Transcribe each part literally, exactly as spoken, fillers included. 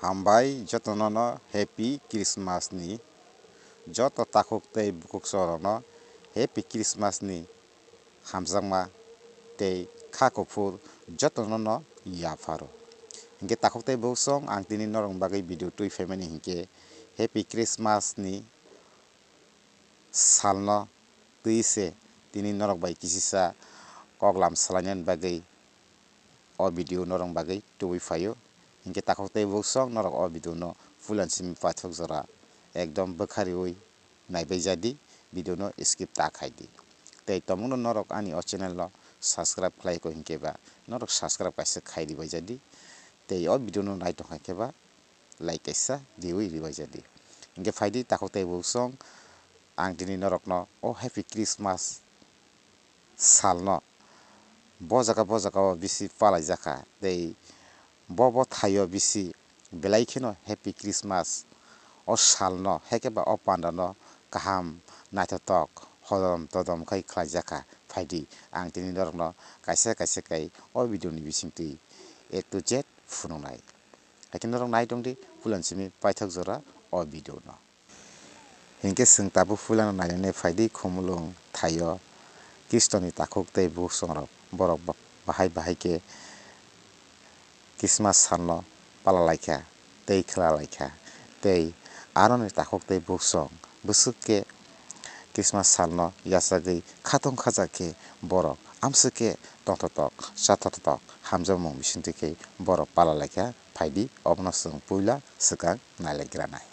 Hambai jotono no Happy Christmas ni, joto takhuk tei bukhuk chwrwng no Happy Christmas ni hamjakma tei kha kuphur jotono no yapharo. Hinkhe takhuk tei bukhuk chwrwng, ang tini norok bagwi video twi phaimani hinkhe Happy Christmas ni salno twi se tini norok bai kisisa koklam salainani bagwi o video norok bagwi tubui phaio. Hinkhe takhuk tei bukhuk chwrwng, norok o video no full and simi paithak jora ekdom bwkhariui naibai jadi, video no skip ta khai di. Tei tomungno norok ani o channel no subscribe khlai kho hinkhe ba norok subscribe kaisa khai di bai jadi. Tei o video no nai tong kha khe ba like kaisa riui ribai jadi. Hinkhe phaidi takhuk tei bukhuk chwrwng, ang tini norokno o Happy Christmas salno bo jaga bo jaga o bisi palaijak kha tei bo bo thaio bisi belai kheno Happy Christmas o salno haikhe ba o pandano kaham naithotok hodom todom khai khlaijak kha. Phaidi ang tini norokno kaisa kaisa khai o video ni bisingtwi A to Z phunuknai. Haikhe norok nai tongdi full and simi paithak jora o video no. Hinkhe chwng tabuk puilano nainani phaidi Khumulwng thaio Khristoni takhuk tei bukhuk chwrwng rok, borok ba-, bahai bahai khe Christmas salno pala laikha tei khwla laikha, tei aroni takhuk tei bukhuk chwrwng bwswk khe Christmas salno yachagwi khatong khajak khe borok amswk khe tongthotok chathotok hamjakmung bisingtwi khe borok pala laikha. Phaidi obono chwng puila swkang nailaigranai.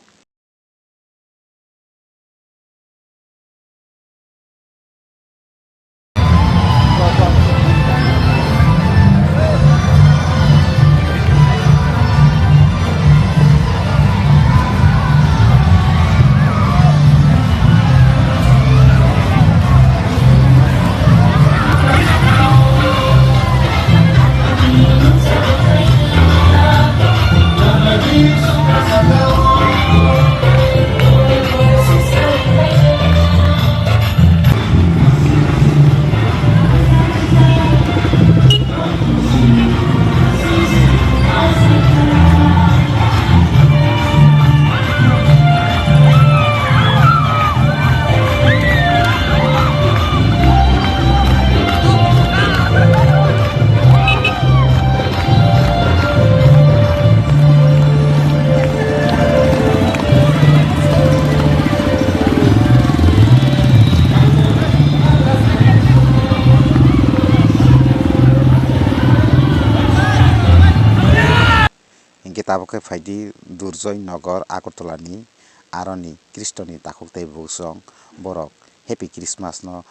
Hinkhe tabuk khe phaidi Durjoy Nagar Agartala ni aroni Khristoni takhuk tei bukhuk chwrwng, borok Happy Christmas no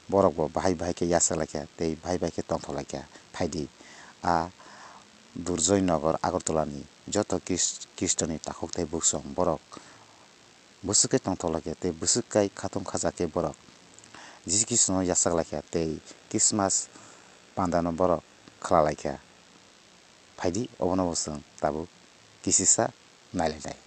borok bo bahai bahai khe yachak laikha tei bahai bahai khe tongthok laikha. Phaidi a Durjoy Nagar Agartala ni joto Khris-, Khristoni takhuk tei bukhuk chwrwng borok bwswk khe tongthok laikha tei bwswk kai khatong khaja khe borok Jisu Khristono yachak laikha tei Christmas pandano borok khwla laikha. Phaidi obono bo chwng tabuk kisisa nailainai.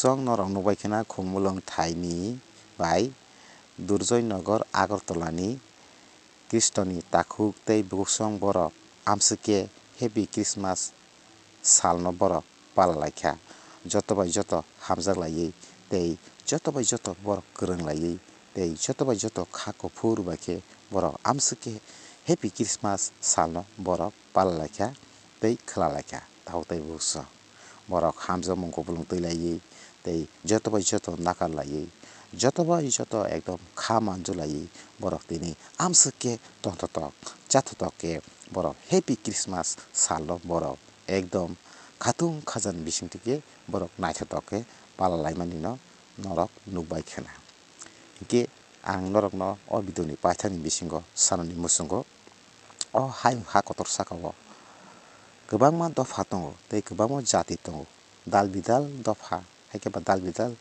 Chwng norok nukbai khna Khumulwng thaini bai Durjoy Nagar Agartala ni Khristoni takhuk tei bukuksong borok amswkhe Happy Christmas salno borok pala laikha. Joto bai joto hamjak laiwi tei joto bai joto borok kwrwng laiwi tei joto bai joto kha kuphur bai khe borok amswkhe Happy Christmas salno borok pala laikha tei khwla laikha. Takhuk tei bukuksong borok hamjakmung kupulung twi laiwi tei joto bai joto nakar laiwi, joto bai joto ekdom kha manju laiwi borok tini amswk khe tongthotok chathotok khe borok Happy Christmas salno borok ekdom khatung khajan bisingtwi khe borok naithotok khe pala laimanino norok nukbai khna. Hinkhe ang norokno o video ni paithakni bisingo sanani muchungo, o hayung ha kotor saka o kwbangma dopha tongo tei kwbangma jati tongo, dal bidal dopha hai khe ba dal bidal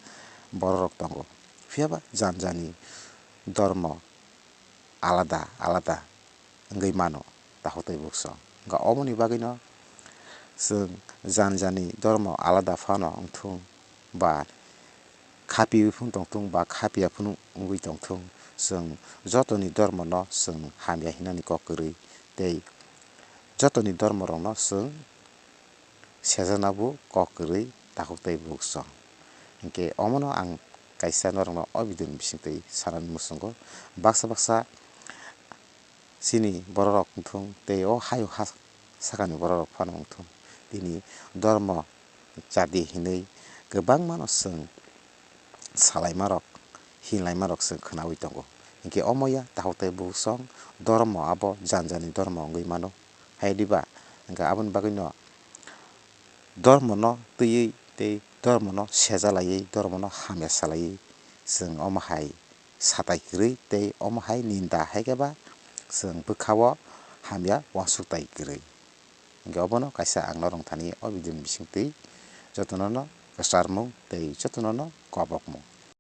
borok rok tongo, phiya ba jani jani dormo alada alada wngwi mano takhuk tei bukuksong. Hwnkhe oboni bagwino chwng jani jani dormo alada phano wngthung ba khapiwi phano tongthung ba khapiya phano wngwi tongthung, chwng jotoni dormono chwng hamya hinani kok kwrwi tei jotoni dormorokno chwng sejakna bo kok kwrwi takhuk tei bukuksong. Hinkhe omono ang kaisa norokno o video ni bisingtwi sanani muchungo, baksa baksa chini bororok wngthung tei o hayung ha sakani bororok phano wngthung, tini dormo jadi hinwi kwbangmano chwng salaimarok hinlaimarok chwng khwnaui tongo. Hinkhe omo ya takhuk tei bukuksong dormo abo jani jani dormo wngwi mano. Hai diba? Hinkhe aboni bagwino dormono twiwi tei dormono sejalaiwi, dormono hamya salaiwi chwng omo hai satai kwrwi tei omo hai ninda hai khe ba chwng bwkha-o hamya uansuktai kwrwi. Hinkhe obono kaisa ang norok thani o video ni bisingtwi jotono no kwcharmung tei jotono no kobokmung.